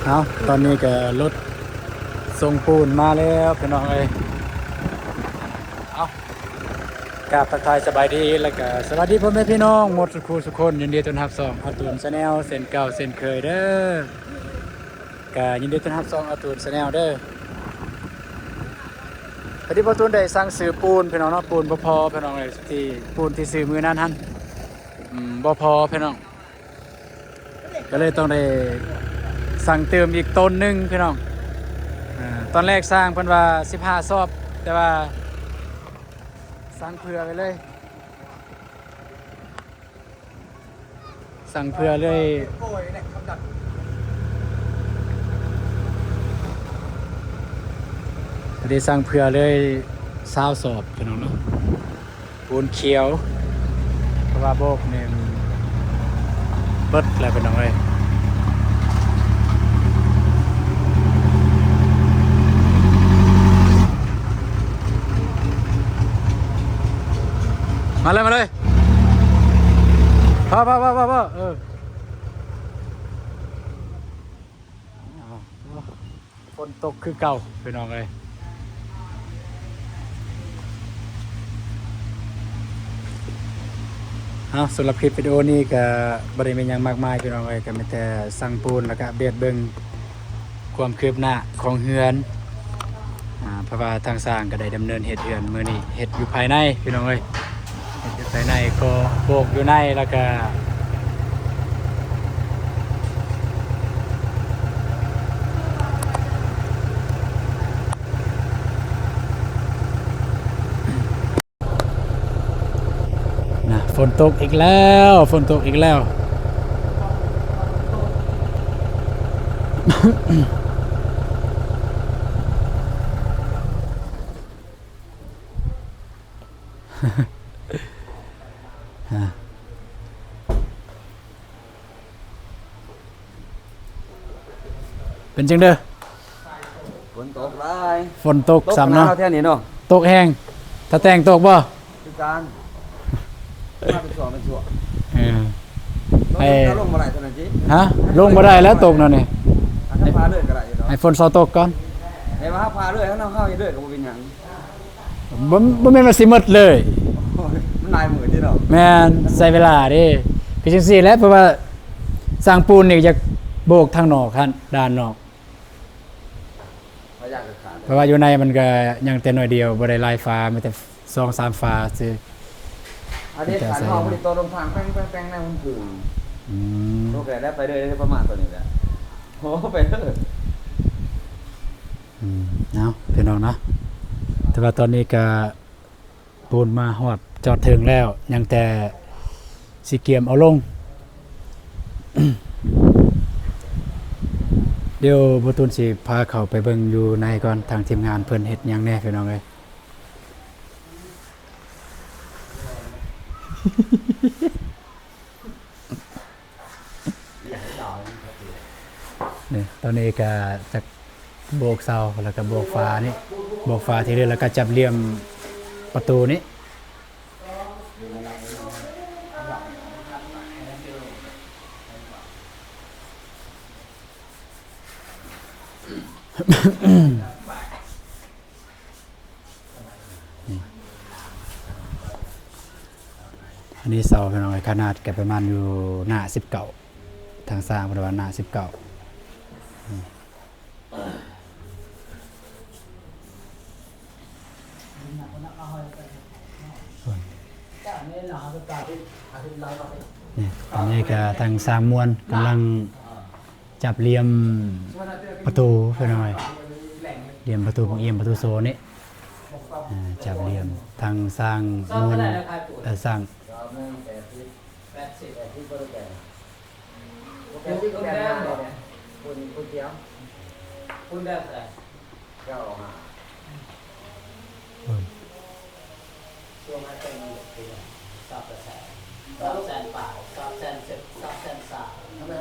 ເອົາ ຕອນນີ້ກໍລົດສົ່ງປູນມາແລ້ວພີ່ນ້ອງເອີຍ. ເອົາ ກາບທັກທາຍສະບາຍດີ ແລ້ວກໍສະຫວັດດີພໍ່ແມ່ພີ່ນ້ອງໝົດສູ່ຄູ່ສູ່ຄົນ. ຍິນດີຕ້ອນຮັບຊ່ອງອາຕູນແຊນແນວເຊັ່ນເກົ່າເຊັ່ນເຄີຍເດີ້. ກໍຍິນດີຕ້ອນຮັບຊ່ອງອາຕູນແຊນແນວເດີ້. ພໍດີພໍ່ຕູນໄດ້ສັ່ງຊື້ປູນພີ່ນ້ອງເນາະ, ປູນບໍ່ພໍພີ່ນ້ອງເອີຍ, ທີ່ປູນທີ່ຊື້ມື້ນັ້ນຫັ້ນ ອືມ ບໍ່ພໍພີ່ນ້ອງ. ກໍເລີຍຕ້ອງໄດ້ສັ່ງຕື່ມອີກໂຕນໜຶ່ງພີ່ນ້ອງ. ອາ ຕອນແລກຊ່າງເພິ່ນວ່າສິບຫ້າສອບ ແຕ່ວ່າສັ່ງເຜື່ອໄວ້ເລີຍ, ສັ່ງເຜື່ອເລີຍ, ໄດ້ສັ່ງເຜື່ອເລີຍຊາວສອບພີ່ນ້ອງເນາະ. ປູນຂຽວ ເພາະວ່າໂບກນີ້ເບິດແລ້ວພີ່ນ້ອງເອີຍ. ມາເລີຍ ມາເລີຍ ພໍ ພໍ ພໍ ພໍ ພໍ ເອີ. ຝົນຕົກຄືເກົ່າພີ່ນ້ອງເອີຍ. ເອົາ ສຳລັບຄລິບວິດີໂອນີ້ກໍບໍ່ໄດ້ມີຫຍັງມາກມາຍພີ່ນ້ອງເອີຍ, ກໍມີແຕ່ສັ່ງປູນ ແລ້ວກໍອັບເດດເບິ່ງຄວາມຄືບໜ້າຂອງເຮືອນ. ອາ ເພາະວ່າທາງຊ່າງກໍໄດ້ດຳເນີນເຮັດເຮືອນ ມື້ນີ້ເຮັດຢູ່ພາຍໃນພີ່ນ້ອງເອີຍ, ເຮັດຢູ່ພາຍໃນ ກໍໂບກຢູ່ໃນ ແລ້ວກໍ ນະ ຝົນຕົກອີກແລ້ວ ຝົນຕົກອີກແລ້ວ. ເປັນຈັ່ງໃດ? ຝົນຕົກຫຼາຍ ຝົນຕົກ ຕົກຊ້ຳເນາະ ແຖວນີ້ເນາະ ຕົກແຮງ. ຖ້າແຕ່ງຕົກບໍ່? ຄືກັນ ມາເປັນຊ່ວງເປັນຊ່ວງ. ເອີ ລົງ ໄອ້ ລົງບໍ່ໄດ້ເທົ່ານັ້ນຕິ. ຮະ? ລົງບໍ່ໄດ້ແລ້ວ ຕົກແນວນີ້. ຖ້າຟ້າເລີຍກໍໄດ້ຢູ່ດອກ ໃຫ້ຝົນເຊົາຕົກກ່ອນ. ແຕ່ວ່າຖ້າຟ້າເລີຍ ເຮົາ ເຮົາເຮັດເລີຍກໍບໍ່ເປັນຫຍັງ. ບໍ່ ບໍ່ແມ່ນວ່າຊິໝົດເລີຍ ໂອ້ຍ ມັນຫຼາຍມື້ຕິເນາະ. ແມ່ນ ໃຊ້ເວລາເດ້ ຄືຈັ່ງຊີ້ແຫຼະ. ເພາະວ່າຊ່າງປູນນີ້ຢາກໂບກທາງນອກຫັ້ນ ດ້ານນອກ ເພາະວ່າຢູ່ໃນມັນກໍຍັງແຕ່ໜ້ອຍດຽວ ບໍ່ໄດ້ຫຼາຍຝາ ມີແຕ່ສອງສາມຝາຊື່. ອັນນີ້ ແຕ່ໃສ່ ຄັນເຮົາບໍ່ໄດ້ຕໍ່ລົງທາງແປ້ງໆໆ ໃນມັນຄື ອືມ ໂອເຄ ແລ້ວໄປເລີຍ ປະມານຕົວນີ້ແຫຼະ. ໂອ້ ໄປເລີຍ. ອືມ ເອົາ ພີ່ນ້ອງເນາະ ແຕ່ວ່າຕອນນີ້ກະປູນມາຮອດຈອດເຖິງແລ້ວ ຍັງແຕ່ຊິກຽມເອົາລົງ. ດຽວບໍ່ຕູນຊິພາເຂົ້າໄປເບິ່ງຢູ່ໃນກ່ອນ ທາງທີມງານເພິ່ນເຮັດຫຍັງແດ່ ພີ່ນ້ອງເອີຍ. ນີ້ ຕອນນີ້ກະຈັກໂບກເສົາ ແລ້ວກະໂບກຝານີ້ ໂບກຝາທີ່ເຫຼືອ ແລ້ວກະຈັບຫຼ່ຽມປະຕູນີ້. ອັນນີ້ເສົາ ພີ່ນ້ອງເອີຍ ຂະໜາດກໍປະມານຢູ່ໜ້າສິບເກົ້າ ທາງຊ່າງເພິ່ນວ່າໜ້າສິບເກົ້າ. ນີ້ ອັນນີ້ກໍທາງຊ່າງມ່ວນກຳລັງ ຈັບຫຼ່ຽມປະຕູ ພີ່ນ້ອງເອີຍ ຫຼ່ຽມປະຕູ ພວກອ່ຽມປະຕູໂຊນນີ້ ອ່າ ຈັບຫຼ່ຽມ ທາງຊ່າງມ່ວນ ເອີ ຊ່າງ ເອີ ຊ່ວງນັ້ນເປັນເປັນສອງແສນ ສອງແສນປາຍ ສອງແສນສິບ ສອງແສນຊາວ ເອີ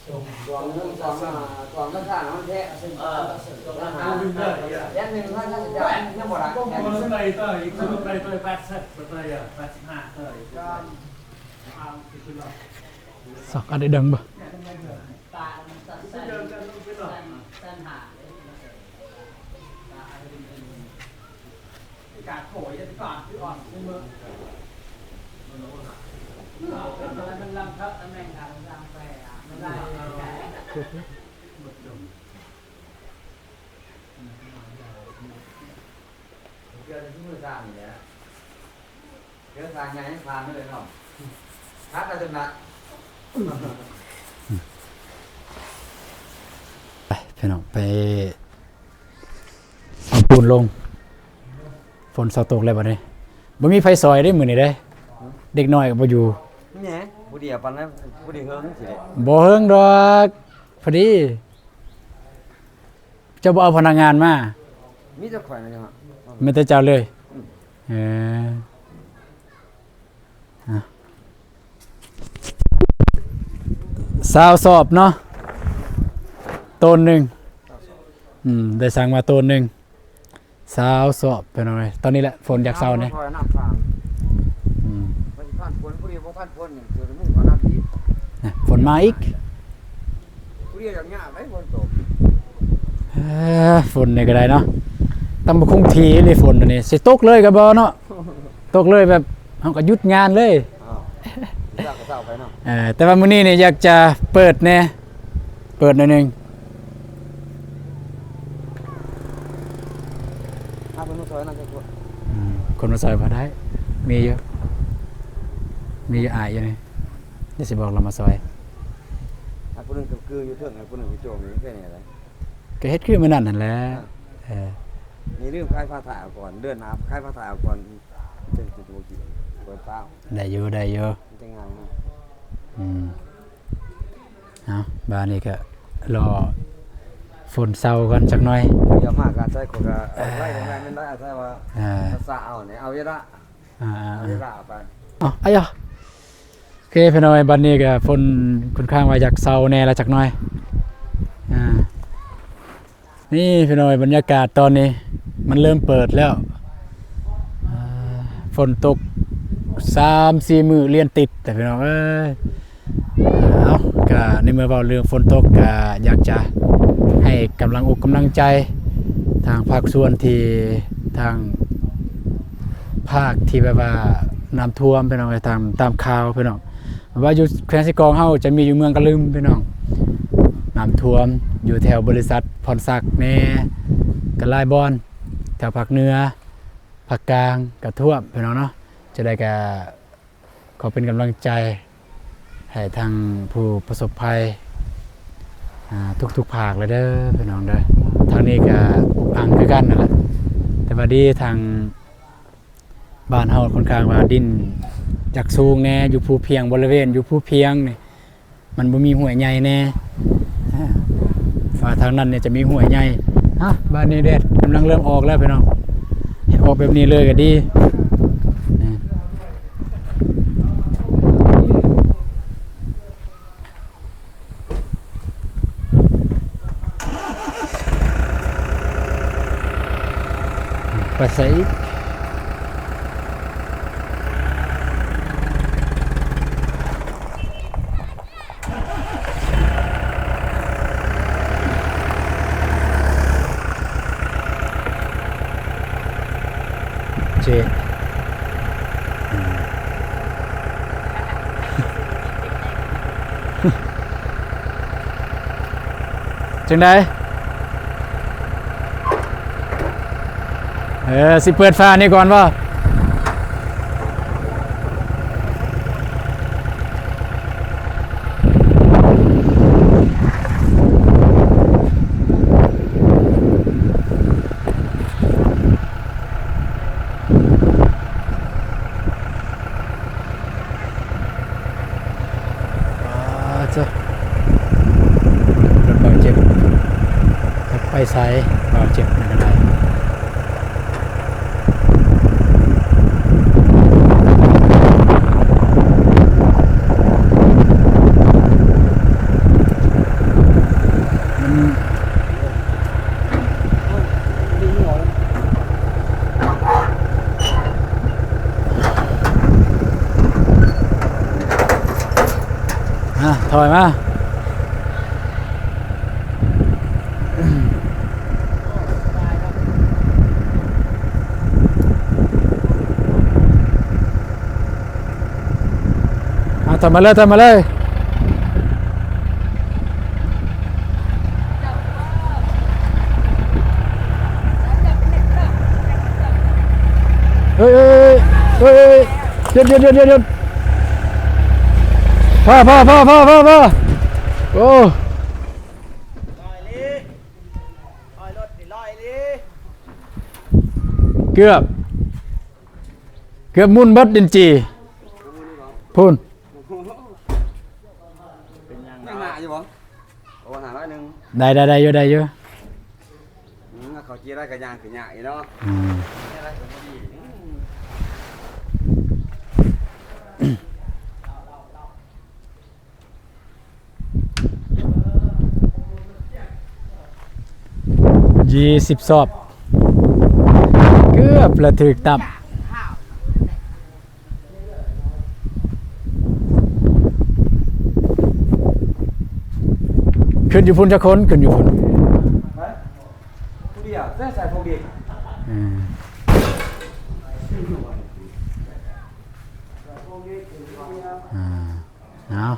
ຊ່ວງ ຊ່ວງນັ້ນ ຊ່ວງນັ້ນມັນແພງ ເອີ ຊ່ວງນັ້ນ ແສນໜຶ່ງ ຖ້າ ຖ້າຊິຈ່າຍ ຍັງບໍ່ໄດ້ ແສນໜຶ່ງ ແປດສິບຫ້າ ເອີ ສອກອັນໄດ້ເດີງບໍ່? ເທື່ອຊິມື້ຊານີ້ແຫຼະ ເທື່ອຊາໃຫຍ່ຜ່ານເລີຍເນາະ ຄັກແລ້ວຈັ່ງນະ ໄປ ພີ່ນ້ອງ ໄປເອົາປູນລົງ. ຝົນເຊົາຕົກແລ້ວບັດນີ້ ບໍ່ມີໃຜຊ່ອຍເດ້ມື້ນີ້ເດ້ ເດັກນ້ອຍກໍບໍ່ຢູ່ ແໝ ຜູ້ດຽວປານນັ້ນ ຜູ້ດຽວເຫິງຊິເດ້ ບໍ່ເຫິງດອກ ພໍດີ. ເຈົ້າບໍ່ເອົາພະນັກງານມາ? ມີແຕ່ຂ້ອຍນະ ມີແຕ່ເຈົ້າເລີຍ? ອືມ ເອີ ອະ ຊາວສອບເນາະ ໂຕນໜຶ່ງ ອືມ ໄດ້ສັ່ງມາໂຕນໜຶ່ງ ຊາວສອບ ພີ່ນ້ອງເອີຍ. ຕອນນີ້ແຫຼະຝົນຢາກເຊົາແດ່ ອືມ ມັນຊິຜ່ານຝົນ ຜູ້ດຽວບໍ່ຜ່ານຝົນນີ້ ເກີດມີວ່ານ້ຳອີກ ຝົນມາອີກ ຜູ້ດຽວຢາກຍາກໄດ໋ຝົນຕົກ ເອີ ຝົນນີ້ກໍໄດ້ເນາະ ຕຳບັກຫຸ່ງຖີ່ອີ່ຫຼີຝົນນີ້ ຊິຕົກເລີຍກໍບໍ່ເນາະ ຕົກເລີຍແບບ ເຮົາກໍຢຸດງານເລີຍ ອ້າວ ເຈົ້າກໍເຊົາໄປເນາະ ເອີ ແຕ່ວ່າມື້ນີ້ນີ້ຢາກຈະເປີດແດ່ ເປີດໜ້ອຍໜຶ່ງ ຫາຄົນມາຊ່ອຍນຳຈັກຄົນ ອືມ ຄົນມາຊ່ອຍບໍ່ໄດ້ ມີຢູ່ ມີຢູ່ ອ້າຍຢູ່ນີ້ ດຽວຊິບອກລາວມາຊ່ອຍ ຫາຜູ້ໜຶ່ງກໍຄືຢູ່ເທິງ ຫາຜູ້ໜຶ່ງກໍໂຈມຢູ່ແຄ່ນີ້ແຫຼະ ກໍເຮັດຄືມື້ນັ້ນຫັ້ນແຫຼະ ອ່າ ເອີ ນີ້ລືມຂາຍຜ້າຖ່າຍເອົາກ່ອນ ເດືອນໜ້າຂາຍຜ້າຖ່າຍເອົາກ່ອນ ຈັ່ງຊິບໍ່ກິນ ເປີດຟ້າວ ໄດ້ຢູ່ ໄດ້ຢູ່ ມັນຈະງ່າຍເນາະ ອືມ ເອົາ ບາດນີ້ກໍລໍຝົນເຊົາກ່ອນຈັກໜ້ອຍ ດຽວມາກໍອາໄສຂ້ອຍກໍໄລ່ບໍ່ແມ່ນ ແມ່ນໄດ້ອາໄສວ່າ ອ່າ ສາເອົານີ້ ເອົາເວລາ ອ່າໆໆ ເວລາໄປ ເອົາ ອາຍາ ໂອເຄ ພີ່ນ້ອງເອີຍ ບັດນີ້ກໍຝົນຄ່ອນຂ້າງວ່າຢາກເຊົາແດ່ລະຈັກໜ້ອຍ ອ່າ ນີ້ພີ່ນ້ອງເອີຍ ບັນຍາກາດຕອນນີ້ມັນເລີ່ມເປີດແລ້ວ ອ່າ ຝົນຕົກສາມສີ່ມື້ລຽນຕິດ ແຕ່ພີ່ນ້ອງເອີຍ ເອົາ ກະໃນເມື່ອເວົ້າເລື່ອງຝົນຕົກ ກະຢາກຈະໃຫ້ກຳລັງອົກກຳລັງໃຈທາງພາກສ່ວນທີ່ ທາງພາກທີ່ແບບວ່ານ້ຳຖ້ວມພີ່ນ້ອງເອີຍ ຕາມ ຕາມຂ່າວພີ່ນ້ອງ ວ່າຢູ່ແຂວງເຊກອງເຮົາຈະມີຢູ່ເມືອງກະລຶມພີ່ນ້ອງ ນ້ຳຖ້ວມ ຢູ່ແຖວບໍລິສັດພອນສັກແດ່ ກະຫຼາຍບ່ອນ ແຖວພາກເໜືອ ພາກກາງກະຖ້ວມພີ່ນ້ອງເນາະ ຈັ່ງໃດກະ ຂໍເປັນກຳລັງໃຈໃຫ້ທາງຜູ້ປະສົບໄພ ອ່າ ທຸກໆພາກເລີຍເດີພີ່ນ້ອງເດີ ທາງນີ້ກະອຸກອັ່ງຄືກັນນັ້ນແຫຼະ ແຕ່ວ່າດີທາງບ້ານເຮົາຄ່ອນຂ້າງວ່າດິນຢາກສູງແດ່ ຢູ່ພູພຽງ ບໍລິເວນຢູ່ພູພຽງນີ້ ມັນບໍ່ມີຫ້ວຍໃຫຍ່ແດ່ ອ່າ ວ່າທາງນັ້ນນີ້ຈະມີຫ້ວຍໃຫຍ່ ຮະ ບາດນີ້ແດດກຳລັງເລີ່ມອອກແລ້ວພີ່ນ້ອງ ເຮັດອອກແບບນີ້ເລີຍກໍດີ ໄປໃສອີກ? ເຈັດ ຈັ່ງໃດ? ເອີ ຊິເປີດຝານີ້ກ່ອນບໍ່? ປາດໂທ້ ລົດບາດເຈັບ ຈັກໄປໃສ ບາດເຈັບນັ້ນກໍໄດ້. ອ່າ ຖອຍມາ. ສະບາຍເນາະ ສະບາຍ ຖອຍມາເລີຍ ຖອຍມາເລີຍ. ເອີຍ ເອີຍ ເອີຍ ເອີຍ ເອີຍ ຢຸດ ຢຸດ ຢຸດ ຢຸດ ຢຸດ ພໍ ພໍ ພໍ ພໍ ພໍ ພໍ ໂອ້ ເກືອບ ເກືອບໝຸ່ນເບິດດິນຈີ່ ພຸ້ນ ເປັນຫຍັງ ຍັງໜ້າຢູ່ບໍ່? ໂອ້ ຫ້າຮ້ອຍໜຶ່ງ ໄດ້ ໄດ້ ໄດ້ຢູ່ ໄດ້ຢູ່ ອືມ ເຂົາຈີ່ໄດ້ກໍຍ່າງຂຶ້ນຍາກຢູ່ເນາະ ອືມ ໄດ້ກໍບໍ່ດີ ອືມ. ຍີ່ສິບສອບ ເກືອບລະຖືກຕັບ ຂຶ້ນຢູ່ພຸ້ນຈັກຄົນ ຂຶ້ນຢູ່ພຸ້ນ ຜູ້ດຽວ ໃສ່ພວກເດັກ ອືມ ອ່າ ເອົາ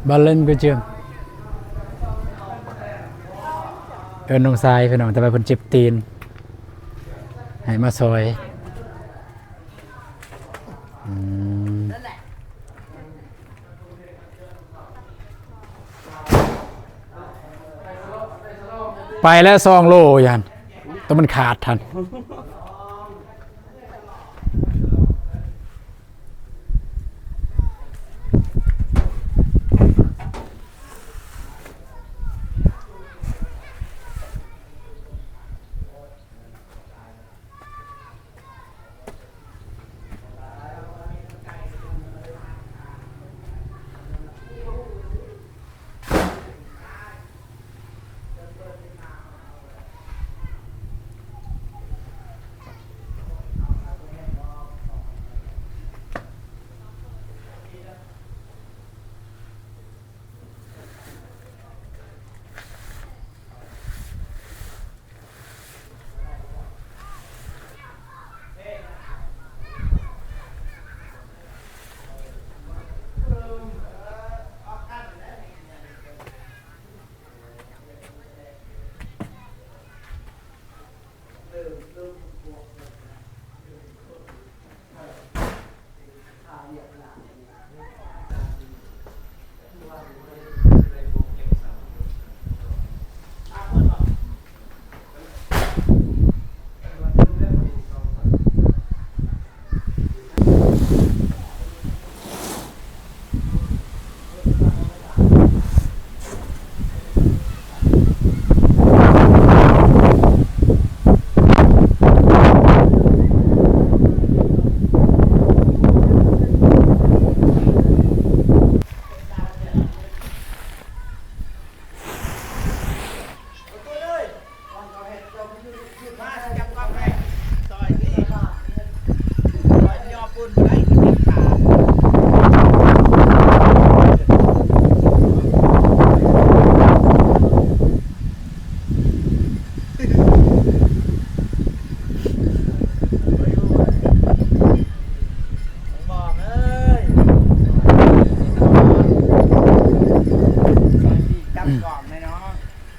ບາເລັນກໍເຈີມ ເອີ້ນນ້ອງຊາຍພີ່ນ້ອງ ແຕ່ວ່າເພິ່ນເຈັບຕີນ ໃຫ້ມາຊ່ອຍ ອືມ. ໄປແລ້ວສອງໂລ ຢ້ານ ແຕ່ມັນຂາດທັນ.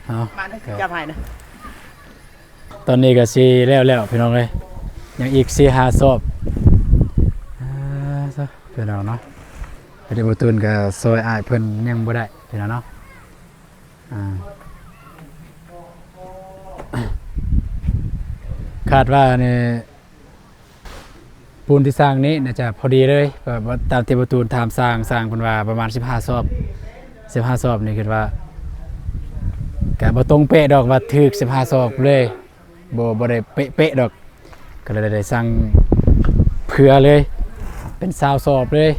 ເອົາ ຈັບໃຫ້ນະ. ຕອນນີ້ກໍຊິແລ້ວແລ້ວພີ່ນ້ອງເອີຍ ຍັງອີກສີ່ຫ້າສອບ ອ່າ ພີ່ນ້ອງເນາະ. ເປັນບໍ່ຕູນກໍຊ່ອຍອ້າຍເພິ່ນຍັງບໍ່ໄດ້ພີ່ນ້ອງເນາະ ອ່າ ຄາດວ່ານີ້ ປູນທີ່ສ້າງນີ້ໜ້າຈະພໍດີເລີຍ ເພາະວ່າຕາມທີ່ບໍ່ຕູນຖາມຊ່າງ ຊ່າງເພິ່ນວ່າປະມານສິບຫ້າສອບ ສິບຫ້າສອບນີ້ຄິດວ່າກະບໍ່ຕົງເປະດອກ ວ່າຖືກສິບຫ້າສອບເລີຍ ບໍ່ ບໍ່ໄດ້ເປະໆດອກ ກໍເລີຍໄດ້ສັ່ງເຜື່ອເລີຍ ເປັນຊາວສອບເລີຍ.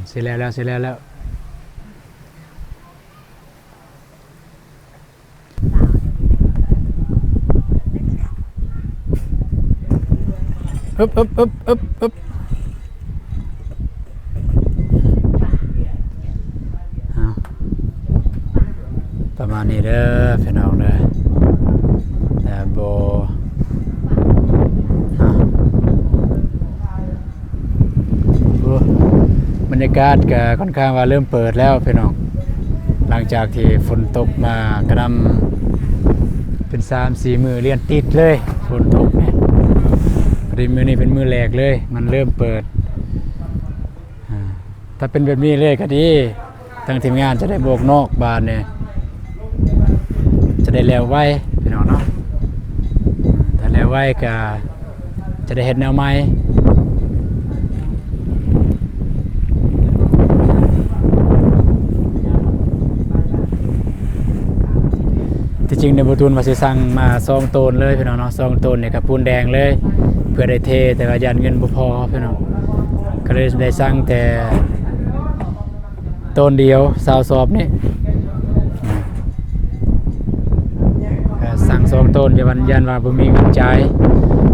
ຊິແລ້ວແລ້ວ ຊິແລ້ວແລ້ວ. ອຶບ ອຶບ ອຶບ ອຶບ ອຶບ. ເອົາ ປະມານນີ້ເດີພີ່ນ້ອງເດີ ແຕ່ບໍ່ ເນາະ. ໂອ້ ບັນຍາກາດກະຂ້ອນຂ້າງວ່າເລີ່ມເປີດແລ້ວພີ່ນ້ອງ ຫຼັງຈາກທີ່ຝົນຕົກມາກະໜ່ຳເປັນສາມສີ່ມື້ລຽນຕິດເລີຍ ຝົນຕົກນີ້. ພໍດີມື້ນີ້ເປັນມື້ແລກເລີຍ ມັນເລີ່ມເປີດ ອາ ຖ້າເປັນແບບນີ້ເລີຍກະດີ ທາງທີມງານຈະໄດ້ບອກນອກບາດນີ້ ຈະໄດ້ແລ້ວໄວພີ່ນ້ອງເນາະ. ຖ້າແລ້ວໄວກະຈະໄດ້ເຮັດແນວໃໝ່. ທີ່ຈິງນີ້ ບໍ່ຕູນວ່າຊິສັ່ງມາສອງໂຕນເລີຍພີ່ນ້ອງເນາະ ສອງໂຕນນີ້ກະປູນແດງເລີຍ ເພື່ອໄດ້ເທ ແຕ່ວ່າຢ້ານເງິນບໍ່ພໍພີ່ນ້ອງ ກະເລີຍໄດ້ສັ່ງແຕ່ ໂຕນດຽວຊາວສອບນີ້ ກະສັ່ງສອງໂຕນ ຢ້ານວ່າ ຢ້ານວ່າບໍ່ມີເງິນຈ່າຍ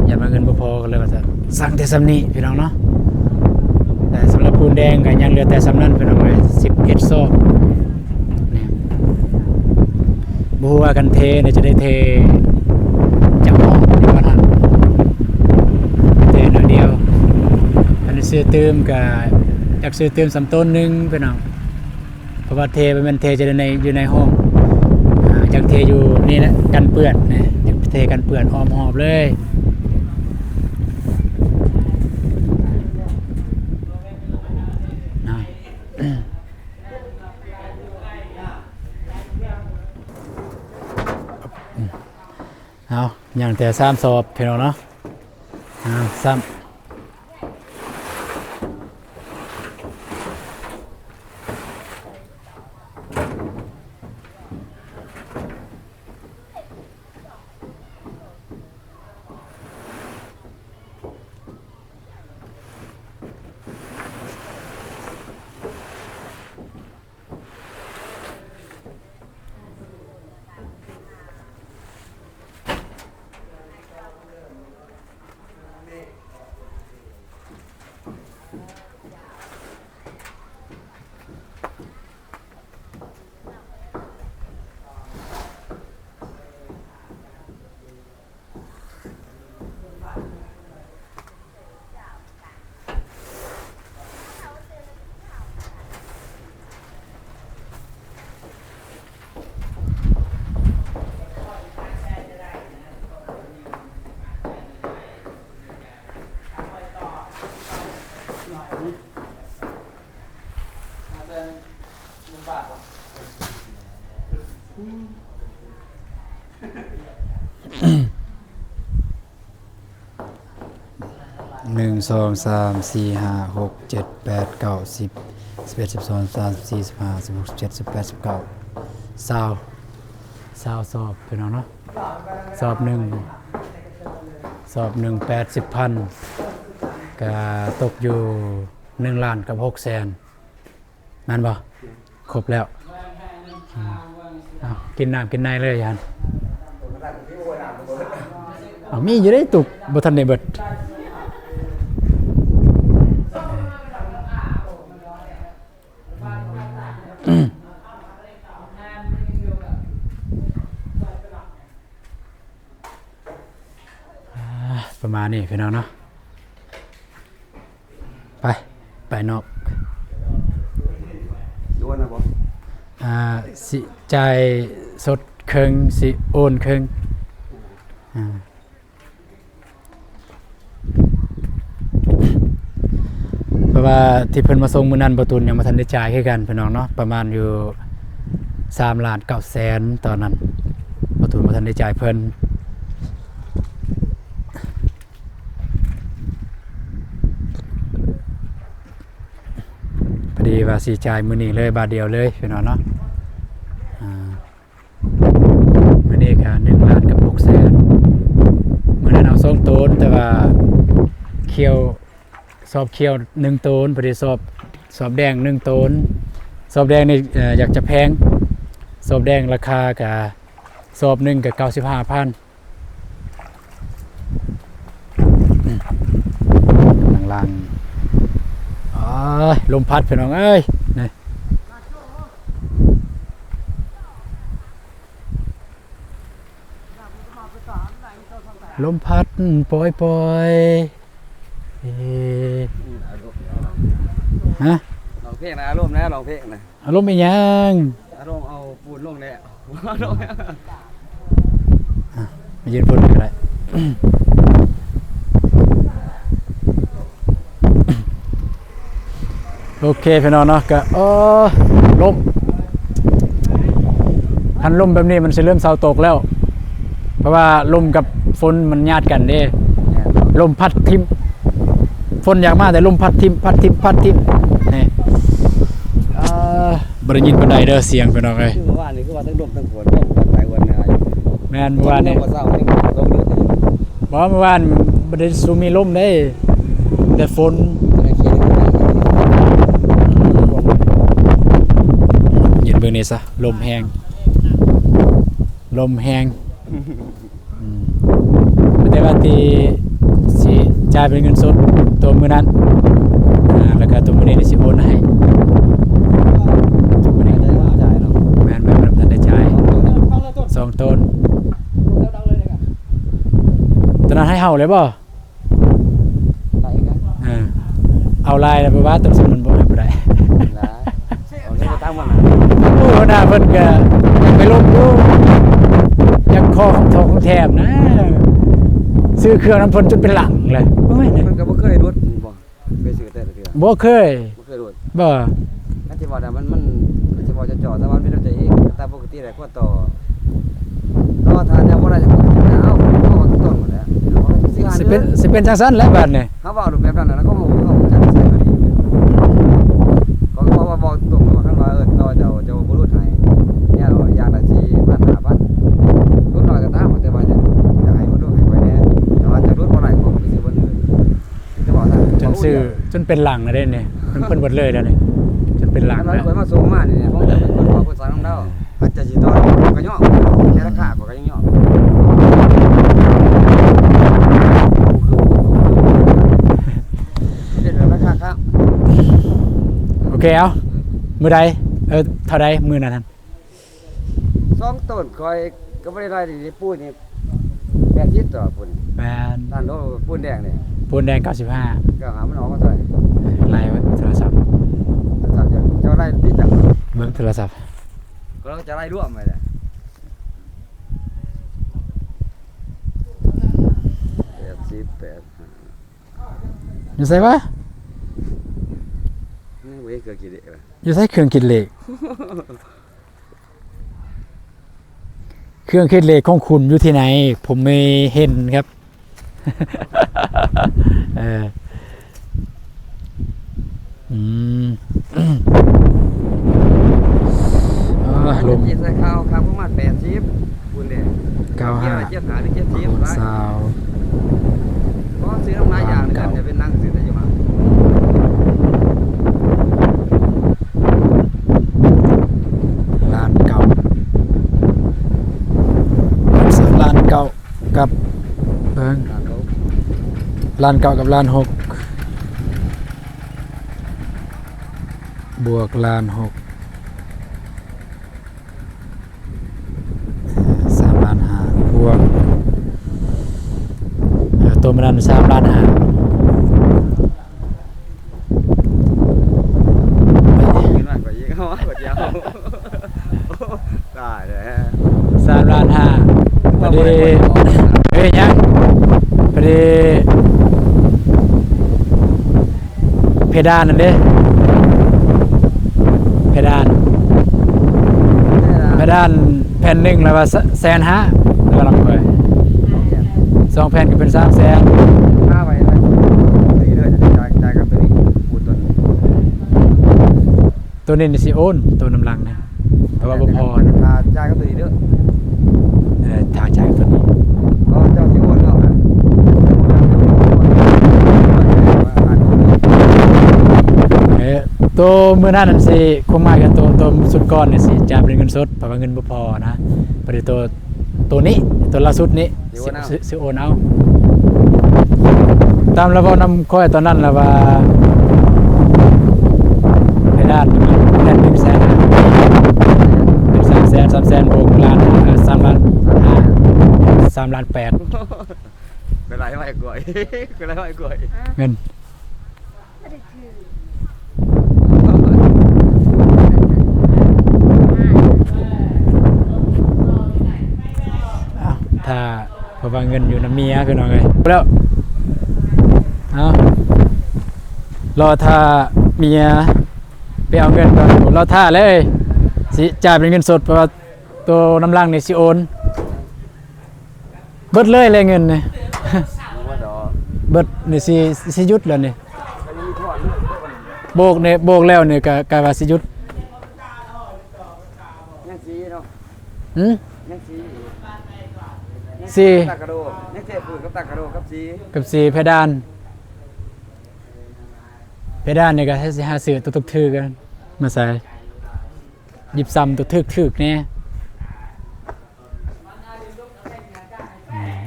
ຢ້ານວ່າເງິນບໍ່ພໍ ກະເລີຍວ່າຈະສັ່ງແຕ່ສ່ຳນີ້ພີ່ນ້ອງເນາະ. ແຕ່ສຳລັບປູນແດງກະຍັງເຫຼືອແຕ່ສ່ຳນັ້ນພີ່ນ້ອງເອີຍ ສິບເອັດສອບນີ້. ບໍ່ຮູ້ວ່າຄັນເທນີ້ຈະໄດ້ເທຈັກຮອບຢູ່ວ່າຫັ້ນ ເທໜ້ອຍດຽວ. ຄັນຊື້ຕື່ມກະຢາກຊື້ຕື່ມສ່ຳໂຕນໜຶ່ງພີ່ນ້ອງ ເພາະວ່າເທ ບໍ່ແມ່ນເທຈະໄດ້ໃນ ຢູ່ໃນຫ້ອງ ອາ ຢາກເທຢູ່ນີ້ແຫຼະ ກັນເປື້ອນນະ ຢາກເທກັນເປື້ອນອ້ອມຮອບເລີຍນະ. ເອົາ ຍັງແຕ່ສາມສອບພີ່ນ້ອງເນາະ ອາ ຊ້ຳ. ໜຶ່ງ ສອງ ສາມ ສີ່ ຫ້າ ຫົກ ເຈັດ ແປດ ເກົ້າ ສິບ ສິບເອັດ ສິບສອງ ສິບສາມ ສິບສີ່ ສິບຫ້າ ສິບຫົກ ສິບເຈັດ ສິບແປດ ສິບເກົ້າ ຊາວ ຊາວສອບພີ່ນ້ອງເນາະ. ສອບໜຶ່ງ ສອບໜຶ່ງ ແປດສິບພັນ ກະຕົກຢູ່ໜຶ່ງລ້ານກັບຫົກແສນ ແມ່ນບໍ່? ຄົບແລ້ວ ອືມ ເອົາ ກິນນ້ຳກິນໃນເລີຍຫັ້ນ. ເອົາ ມີຢູ່ເດ້ຕຸກ ບໍ່ທັນໄດ້ເບິດ. ອາ ປະມານນີ້ພີ່ນ້ອງເນາະ ໄປ ໄປນອກ ໂອນນະບໍ່? ອາ ຊິຈ່າຍສົດເຄິ່ງ ຊິໂອນເຄິ່ງ ອາ. ເພາະວ່າທີ່ເພິ່ນມາສົ່ງມື້ນັ້ນ ບ່າວຕູນຍັງບໍ່ທັນໄດ້ຈ່າຍຄືກັນພີ່ນ້ອງເນາະ ປະມານຢູ່ສາມລ້ານເກົ້າແສນ ຕອນນັ້ນບ່າວຕູນບໍ່ທັນໄດ້ຈ່າຍເພິ່ນ. ພໍດີວ່າຊິຈ່າຍມື້ນີ້ເລີຍ ບາດດຽວເລີຍພີ່ນ້ອງເນາະ ອາ. ມື້ນີ້ກະໜຶ່ງລ້ານກັບຫົກແສນ ມື້ນັ້ນເອົາສອງໂຕນ ແຕ່ວ່າຂ້ຽວ ສອບຂ້ຽວໜຶ່ງໂຕນ ພໍດີສອບ ສອບແດງໜຶ່ງໂຕນ ສອບແດງນີ້ ເອີ ຢາກຈະແພງ ສອບແດງລາຄາກະ ສອບໜຶ່ງກະເກົ້າສິບຫ້າພັນ ອືມ ກຳລັງລ້າງ ໂອ້ຍ ລົມພັດພີ່ນ້ອງເອີຍ ນີ້ ລົມພັດປ່ອຍໆ ເອີ ຮະ ຮ້ອງເພງນະ ອາລົມນະ ຮ້ອງເພງນະ ອາລົມອີ່ຫຍັງ? ອາລົມເອົາປູນລົງແລ້ວ ອາ ມາຢືນພຸ້ນກໍໄດ້ ໂອເຄພີ່ນ້ອງເນາະ ກະ ເອີ ລົມ ຄັນລົມແບບນີ້ມັນຊິເລີ່ມເຊົາຕົກແລ້ວ ເພາະວ່າລົມກັບຝົນມັນຍາດກັນເດ້ ແມ່ນ ລົມພັດຖິ້ມ ຝົນຢາກມາແຕ່ລົມພັດຖິ້ມ ພັດຖິ້ມ ພັດຖິ້ມ ນີ້ ເອີ ບໍ່ໄດ້ຍິນປານໃດເດີສຽງພີ່ນ້ອງເອີຍ ຄືເມື່ອວານນີ້ຄືວ່າທັງລົມທັງຝົນ ລົມກັນໄປວັນນາຢູ່ ແມ່ນ ເມື່ອວານນີ້ ຍັງບໍ່ເຊົາ ຍັງບໍ່ຕົກເດີ ບໍ່ ເມື່ອວານບໍ່ໄດ້ຊູມີລົມເດ້ ແຕ່ຝົນ ເຢັນເບິ່ງນີ້ຊະ ລົມແຮງ ລົມແຮງ ອືມ ແຕ່ວ່າທີ່ຊິຈ່າຍເປັນເງິນສົດຕົວມື້ນັ້ນ ອາ ແລ້ວກໍຕົວມື້ນີ້ຊິໂອນໃຫ້ ຕົວມື້ນີ້ ແມ່ນ ແມ່ນ ບໍ່ທັນໄດ້ຈ່າຍ ສອງໂຕນ ຕົວນັ້ນໃຫ້ເຮົາເລີຍບໍ່? ໄດ້ຄືກັນ ເອີ ເອົາຫຼາຍແລ້ວ ບໍ່ວ່າຕົວສະໝຸນບໍ່ໃຫ້ບໍ່ໄດ້ ຫຼາຍ ເອົາເລີຍຕາມມັນນະ ໂອ້ ຫົວໜ້າເພິ່ນກະຢາກໄປລົມຢູ່ ຢາກຂໍຂອງທອງຂອງແຖມນະ ຊື້ເຄື່ອງນຳເພິ່ນຈົນເປັນຫຼັງເລີຍ ໂອ້ຍ ເພິ່ນກໍບໍ່ເຄີຍຫຼຸດບໍ່ ເຄີຍຊື້ແຕ່ລະເທື່ອ ບໍ່ເຄີຍ ບໍ່ເຄີຍຫຼຸດ ບໍ່ ຄັນຊິເວົ້າໄດ້ ມັນ ມັນ ຄັນຊິເວົ້າເຈາະໆ ແຕ່ວ່າມັນເປັນນ້ຳໃຈເອງ ຕາມປົກກະຕິແຫຼະ ຄວນຕໍ່ ຕໍ່ ຖ້າເຈົ້າບໍ່ໄດ້ ເອົາ ເອົາຕົງໆ ໝົດແຫຼະ ຊິເປັນ ຊິເປັນຈັ່ງຊັ້ນແຫຼະບາດນີ້ ເຮົາເວົ້າແບບນັ້ນ ແລ້ວກໍເຮົາ ເຮົາຈັກຊິເຮັດດີ ເຂົາກໍເວົ້າ ເວົ້າຕົງວ່າ ຄັນວ່າ ເອີ ຕໍ່ເຈົ້າ ເຈົ້າບໍ່ຫຼຸດໃຫ້ ແນວຢ່າງລະສີ່ພັນ ຫ້າພັນ ຫຼຸດໜ້ອຍກໍຕາມ ແຕ່ວ່າຢາກ ຢາກໃຫ້ເພິ່ນຫຼຸດໃຫ້ຂ້ອຍແດ່ ແຕ່ວ່າຈະຫຼຸດບໍ່ໄດ້ ຂ້ອຍກໍໄປຊື້ບ່ອນອື່ນ ຈະເວົ້າຊະ ຈົນຊື້ ຈົນເປັນຫຼັງແລ້ວເດ້ນີ້ ເພິ່ນ ເພິ່ນເບິດເລີຍແລ້ວນີ້ ຈົນເປັນຫຼັງແລ້ວ ຂ້ອຍມາສົ່ງມານີ້ ຂອງເຈົ້າເປັນຄົນບອກ ເພິ່ນສັ່ງນຳລາວ ອາດຈະຊິຕໍ່ ຂ້ອຍກໍຍອມ ແຕ່ລາຄາຂ້ອຍກໍຍັງຍອມ ເປັນແບບລາຄາຄ້າງ ໂອເຄ ເອົາ ມື້ໃດ ເອີ ເທົ່າໃດມື້ນັ້ນຫັ້ນ? ສອງໂຕນຂ້ອຍກໍບໍ່ໄດ້ໄລ່ນີ້ ປູນນີ້ແປດສິບຕໍ່ປູນ ແມ່ນ ນັ້ນໂລ ປູນແດງນີ້ ປູນແດງເກົ້າສິບຫ້າ ເກົ້າສິບຫ້າ ມັນອອກມາເທົ່າໃດ? ໄລ່ໂທລະສັບ ໂທລະສັບເຈົ້າ ເຈົ້າໄລ່ຕິດຈັກ ເບິ່ງໂທລະສັບ ກໍເຈົ້າໄລ່ລວມໄວ້ແຫຼະ ແປດສິບແປດ ຢູ່ໃສວະ? ນີ້ເວີຍ ເຄືອງຄິດເລກ ຢູ່ໃສເຄື່ອງຄິດເລກ? เครื่องคิดเลขของคุณอยู่ที่ไหน ผมไม่เห็นครับ เออ อืม อ่า ลม ใส่ข้าวครับ ประมาณแปดสิบ คุณเนี่ย เก้าห้า เจ็ดห้า หรือ เจ็ดสิบ คูณ ซาว เพราะซื้อน้ำหลายอย่างเลยครับ เดี๋ยวเป็นนั่งซื้อแต่อยู่ห้าง ล้านเก้า ล้านเก้ากับ เบิ่ง ล้านเก้ากับล้านหก บวกล้านหก สามล้านห้า บวก เอ่อ ตัวมันนั้นสามล้านห้า เงินมากกว่าอีก เอามากกว่าเดียว ตายแล้ว สามล้านห้า พอดี เอ้ย ยัง พอดี เพดานนั่นเด้ เพดาน เพดานแผ่นหนึ่งแล้วว่าแสนห้า แล้วก็ลองไป สองแผ่นก็เป็นสามแสน ค่าไว้นะ ตัวนี้ด้วย จ่าย จ่ายกับตัวนี้ ปูตัวนี้ ตัวนี้นี่สิโอน ตัวน้ำลังนะ แต่ว่าบ่พอนะ ถ้าจ่ายกับตัวนี้เด้อ เออ ถ้าจ่ายกับตัวนี้ ก็เจ้าสิโอนเนาะ เออ โต ໂຕມື້ນັ້ນນັ້ນຊິ ຄວາມໝາຍກໍໂຕ ໂຕຊຸດກ່ອນນີ້ຊິຈ່າຍເປັນເງິນສົດ ເພາະວ່າເງິນບໍ່ພໍນະ. ບັດນີ້ໂຕ ໂຕນີ້ ໂຕລ່າສຸດນີ້ ຊິໂອນເອົາ ຊິ ຊິ ຊິໂອນເອົາ. ຕາມລາວເວົ້ານຳຂ້ອຍຕອນນັ້ນລະວ່າ ເພດານ ເພດານໜຶ່ງແສນ ເປັນສາມແສນ ສາມແສນບວກລ້ານ ເອີ ສາມລ້ານຫ້າ ສາມລ້ານແປດ. ໄປໄລ່ໄວ້ກ່ອຍ ໄປໄລ່ໄວ້ກ່ອຍ ເງິນ ອ້າວ ຖ້າ ເພາະວ່າເງິນຢູ່ນຳເມຍ ພີ່ນ້ອງເອີຍ. ແລ້ວ ເອົາ ລໍຖ້າເມຍໄປເອົາເງິນກ່ອນ ລໍຖ້າເລີຍ ຊິຈ່າຍເປັນເງິນສົດ ເພາະວ່າ ໂຕນຳຫຼັງນີ້ຊິໂອນ ເບິດເລີຍແຫຼະເງິນນີ້ ບໍ່ດອກ ເບິດນີ້ຊິ ຊິຢຸດແລ້ວນີ້ ໂບກນີ້ ໂບກແລ້ວນີ້ກະ ກະວ່າຊິຢຸດ ຍັງສີເນາະ ຫື ຍັງສີ ສີ ຕາກະໂດ ຍັງເທພື້ນກັບຕາກະໂດກັບສີ ກັບສີເພດານ ເພດານນີ້ກະຊິຫາຊື້ໂຕຖືກໆ ມາໃສ່ ຢິບຊຳໂຕຖືກໆ ແດ່.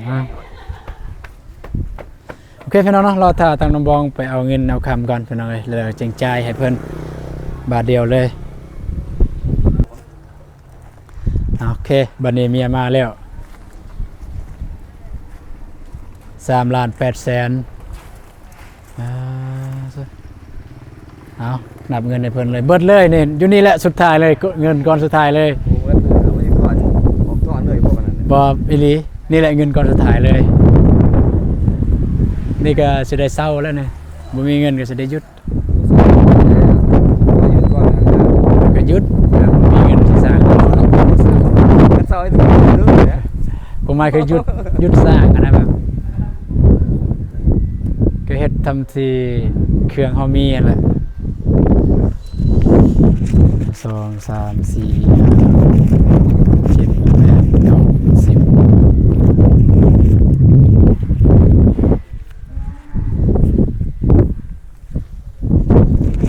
ອືມ ໂອເຄ ພີ່ນ້ອງເນາະ ລໍຖ້າທາງນ້ອງບອງໄປເອົາເງິນເອົາຄຳກ່ອນ ພີ່ນ້ອງເອີຍ ແລ້ວຈຶ່ງຈ່າຍໃຫ້ເພິ່ນບາດດຽວເລີຍ. ໂອເຄ ບັດນີ້ເມຍມາແລ້ວ ສາມລ້ານແປດແສນ. ອ່າ ເອົາ ນັບເງິນໃຫ້ເພິ່ນເລີຍ ເບິດເລີຍນີ້ ຢູ່ນີ້ແຫຼະ ສຸດທ້າຍເລີຍ ເງິນກ້ອນສຸດທ້າຍເລີຍ. ໂອ້ ເອົາໄວ້ກ່ອນ ອອກຖອນເລີຍບໍ່? ບໍ່ ອີ່ຫຼີ ນີ້ແຫຼະເງິນກ້ອນສຸດທ້າຍເລີຍ. ນີ້ກໍຊິໄດ້ເຊົາແລ້ວນີ້ ບໍ່ມີເງິນກໍຊິໄດ້ຢຸດ ກໍຢຸດ ບໍ່ມີເງິນຊິສ້າງ ຄວາມໝາຍຄືຢຸດ ຢຸດສ້າງຫັ້ນນະ ແບບ ກໍເຮັດທຳທີ່ເຄື່ອງເຮົາມີຫັ້ນແຫຼະ ສອງ ສາມ ສີ່ ຫ້າ ຫົກ ເຈັດ ແປດ ເກົ້າ ສິບ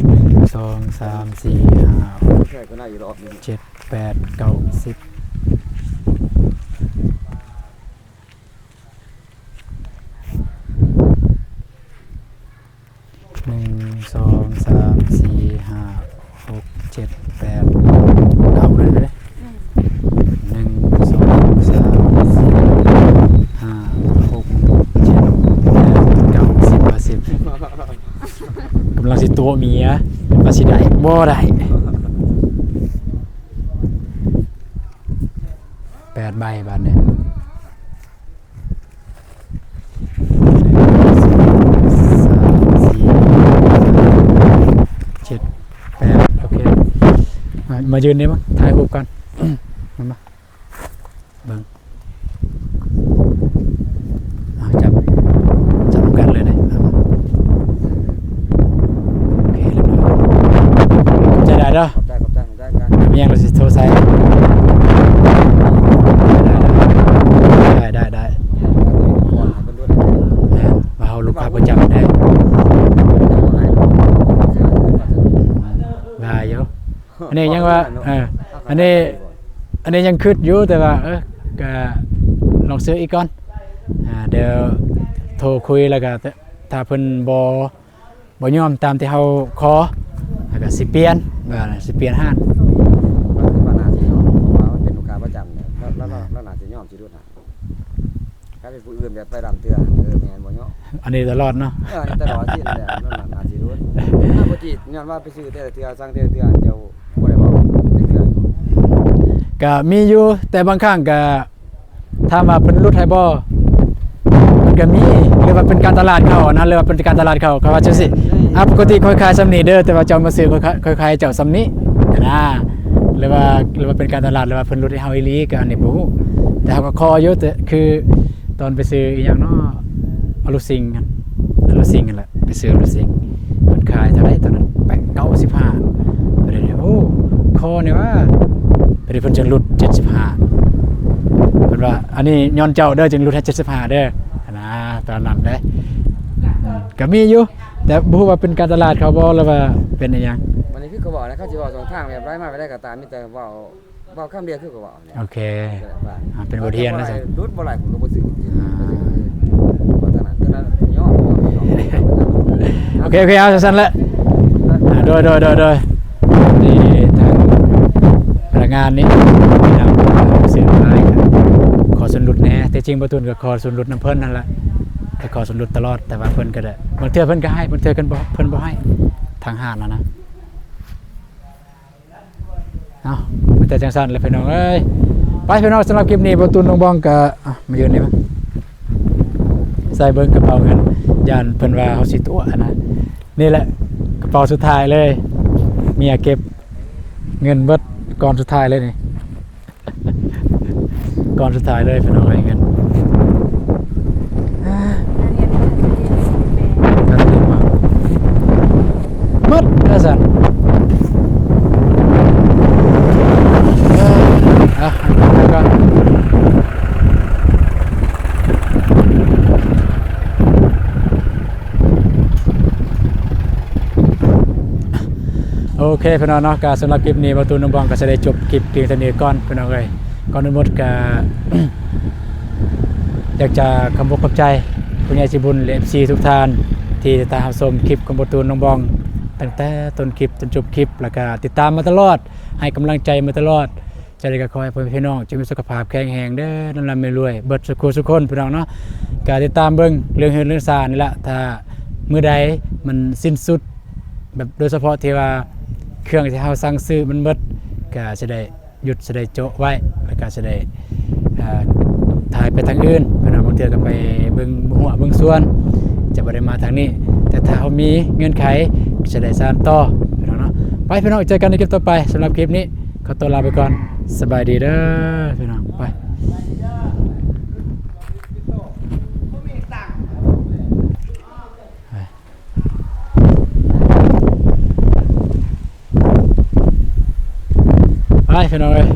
ໜຶ່ງ ສອງ ສາມ ສີ່ ຫ້າ ຫົກ ເຈັດ ແປດ ເກົ້າ ສິບ ໜຶ່ງ ສອງ ສາມ ສີ່ ຫ້າ ຫົກ ເຈັດ ແປດ ເກົ້າ ເລີຍເດ້ ອືມ ໜຶ່ງ ສອງ ສາມ ສີ່ ຫ້າ ຫົກ ເຈັດ ແປດ ເກົ້າ ສິບ ສິບ ກຳລັງຊິຕົວະເມຍ ວ່າຊິໄດ້ບໍ່ໄດ້ ແປດໃບບາດນີ້ ສາມ ສີ່ ຫ້າ ຫົກ ເຈັດ ແປດ ໂອເຄ ມາ ມາຢືນນີ້ມາ ຖ່າຍຮູບກ່ອນ ມາ ມາ ເບິ່ງ ເອົາ ຈັບ ຈັບກັນເລີຍເດ້ ເອົາ ໂອເຄ ຮຽບຮ້ອຍ ຂອບໃຈຫຼາຍເດີ ຂອບໃຈ ຂອບໃຈ ໄດ້ ໄດ້ ມີຫຍັງກໍຊິໂທໃສ່ ໄດ້ ໄດ້ ໄດ້ ໄດ້ ແມ່ນ ວ່າເຮົາລູກຄ້າປະຈຳເດ້ ຫຼາຍຢູ່ ອັນນີ້ຍັງວ່າ ເອີ ອັນນີ້ ອັນນີ້ຍັງຄິດຢູ່ ແຕ່ວ່າ ເອີ ກະລອງຊື້ອີກກ່ອນ ອ່າ ດຽວໂທຄຸຍ ແລ້ວກະ ຖ້າເພິ່ນບໍ່ ບໍ່ຍອມຕາມທີ່ເຮົາຂໍ ແລ້ວກໍຊິປ່ຽນ ວ່າຊິປ່ຽນຮ້ານ ວ່າຄືວ່າໜ້າຊິຍອມ ເພາະວ່າມັນເປັນລູກຄ້າປະຈຳ ແລ້ວ ແລ້ວໜ້າຊິຍອມຊິຫຼຸດໃຫ້ ຖ້າເປັນຜູ້ອື່ນແບບໄປດຳເທື່ອ ເອີ ແມ່ນບໍ່ເນາະ ອັນນີ້ຕະຫຼອດເນາະ ເອີ ອັນນີ້ຕະຫຼອດຊິແຫຼະ ນັ້ນໜ້າຊິຫຼຸດ ຖ້າບໍ່ຕິດ ຍ້ອນວ່າໄປຊື້ແຕ່ລະເທື່ອ ສັ່ງແຕ່ລະເທື່ອ ເຈົ້າບໍ່ໄດ້ເວົ້າຈັກເທື່ອ ກໍມີຢູ່ ແຕ່ບາງຄັ້ງກໍ ຖາມວ່າເພິ່ນຫຼຸດໃຫ້ບໍ່? ມັນກໍມີ ຫຼືວ່າເປັນການຕະຫຼາດເຂົານະ ຫຼືວ່າເປັນການຕະຫຼາດເຂົາ ເຂົາວ່າຈັ່ງຊີ້ ອ່າ ປົກກະຕິຂ້ອຍຂາຍສ່ຳນີ້ເດີ ແຕ່ວ່າເຈົ້າມາຊື້ ຂ້ອຍຂາຍ ຂ້ອຍຂາຍເຈົ້າສ່ຳນີ້ຫັ້ນນະ ຫຼືວ່າ ຫຼືວ່າເປັນການຕະຫຼາດ ຫຼືວ່າເພິ່ນຫຼຸດໃຫ້ເຮົາອີ່ຫຼີ ກໍອັນນີ້ບໍ່ຮູ້ ແຕ່ເຮົາກໍຂໍຢູ່ ແຕ່ຄືຕອນໄປຊື້ອີ່ຫຍັງເນາະ ອາລຸຊິງ ອາລຸຊິງຫັ້ນແຫຼະ ໄປຊື້ອາລຸຊິງ ເພິ່ນຂາຍເທົ່າໃດຕອນນັ້ນ ແປດ ເກົ້າສິບຫ້າ ເພິ່ນໄດ້ ໂອ້ ຂໍແດ່ວ່າ ເພິ່ນ ເພິ່ນຈຶ່ງຫຼຸດເຈັດສິບຫ້າ ເພິ່ນວ່າ ອັນນີ້ຍ້ອນເຈົ້າເດີ ຈຶ່ງຫຼຸດໃຫ້ເຈັດສິບຫ້າເດີ ຫັ້ນນະ ຕອນນັ້ນເດ້ ກໍມີຢູ່ ແຕ່ບໍ່ຮູ້ວ່າເປັນການຕະຫຼາດເຂົາບໍ່ ຫຼືວ່າເປັນອີ່ຫຍັງ. ກໍບອກນະ ເຂົາຊິເວົ້າຊ່ອງທາງແບບໃດມາແບບໃດກໍຕາມ ມີແຕ່ເວົ້າ ເວົ້າຄຳດຽວຄືກໍເວົ້ານີ້ແຫຼະ. ໂອເຄ ໂອເຄ ອ່າ ເປັນບົດຮຽນນະຊັ້ນ. ຫຼຸດບໍ່ຫຼາຍ ຂ້ອຍກໍບໍ່ຊື້. ອ່າ ເວົ້າເທົ່ານັ້ນ ເທົ່ານັ້ນ ຍອມ ໂອເຄ ໂອເຄ ເອົາຊັ້ນໆແຫຼະ. ອ່າ ໂດຍ ໂດຍ ໂດຍ ໂດຍ ນີ້ທາງພະນັກງານນີ້ນຳເສືອອນລາຍ ຂໍສ່ວນຫຼຸດແດ່. ແຕ່ຈິງບໍ່ຕູນກໍຂໍສ່ວນຫຼຸດນຳເພິ່ນນັ້ນແຫຼະ ແຕ່ຂໍສ່ວນຫຼຸດຕະຫຼອດ ແຕ່ວ່າເພິ່ນກໍໄດ້ ບາງເທື່ອເພິ່ນກໍໃຫ້ ບາງເທື່ອເພິ່ນບໍ່ ເພິ່ນບໍ່ໃຫ້ ທາງຮ້ານນັ້ນນະ. ເອົາ ມີແຕ່ຈັ່ງຊັ້ນແຫຼະພີ່ນ້ອງເອີຍ. ໄປພີ່ນ້ອງ ສຳລັບຄລິບນີ້ ບໍ່ຕູນ ນ້ອງບອງ ກໍ ອ່ະ ມາຢືນນີ້ມາ ໃສ່ເບິ່ງກະເປົາເງິນ ຢ້ານເພິ່ນວ່າເຮົາຊິຕົວະຫັ້ນນະ. ນີ້ແຫຼະກະເປົາສຸດທ້າຍເລີຍ ເມຍເກັບເງິນເບິດ ກ້ອນສຸດທ້າຍເລີຍນີ້. ກ້ອນສຸດທ້າຍເລີຍພີ່ນ້ອງເອີຍ ເງິນ ເງິນ ເງິນ ໝົດວ່າຊັ້ນ. ເອີ ເອົາ ເອົາກ່ອນ. ໂອເຄພີ່ນ້ອງເນາະ ກະສຳລັບຄລິບນີ້ ບ່າວຕູນ ນ້ອງບອງ ກະຈະໄດ້ຈົບຄລິບພຽງເທົ່ານີ້ກ່ອນພີ່ນ້ອງເອີຍ. ກ່ອນອື່ນໝົດກະ ຢາກຈະຂອບອົກຂອບໃຈຜູ້ໃຫຍ່ໃຈບຸນ ແລະ ເອັຟຊີ ທຸກທ່ານ ທີ່ຕິດຕາມຮັບຊົມຄລິບຂອງບ່າວຕູນ ນ້ອງບອງ ຕັ້ງແຕ່ຕົ້ນຄລິບຈົນຈົບຄລິບ ແລ້ວກະຕິດຕາມມາຕະຫຼອດ ໃຫ້ກຳລັງໃຈມາຕະຫຼອດ. ຈັ່ງໃດກໍຂໍໃຫ້ພໍ່ແມ່ພີ່ນ້ອງຈົ່ງມີສຸຂະພາບແຂງແຮງເດີ ລ່ຳໆລວຍໆ ເບິດສູ່ຄູ່ສູ່ຄົນພີ່ນ້ອງເນາະ. ກໍຕິດຕາມເບິ່ງເລື່ອງເຮືອນເລື່ອງຊານນີ້ລະ ຖ້າມື້ໃດມັນສິ້ນສຸດ ແບບໂດຍສະເພາະທີ່ວ່າເຄື່ອງທີ່ເຮົາສັ່ງຊື້ມັນເບິດ ກໍຊິໄດ້ຢຸດ ຊິໄດ້ໂຈະໄວ້ ແລ້ວກໍຊິໄດ້ ເອີ ຖ່າຍໄປທາງອື່ນພີ່ນ້ອງ. ບາງເທື່ອກໍໄປເບິ່ງຮົ້ວເບິ່ງສວນ ຈະບໍ່ໄດ້ມາທາງນີ້ ແຕ່ຖ້າເຮົາມີເງື່ອນໄຂ ກໍຊິໄດ້ສານຕໍ່ພີ່ນ້ອງເນາະ. ໄປພີ່ນ້ອງ ເຈີກັນໃນຄລິບຕໍ່ໄປ. ສຳລັບຄລິບນີ້ ຂໍຕົວລາໄປກ່ອນ ສະບາຍດີເດີພີ່ນ້ອງ. ໄປ ໄປພີ່ນ້ອງເອີຍ.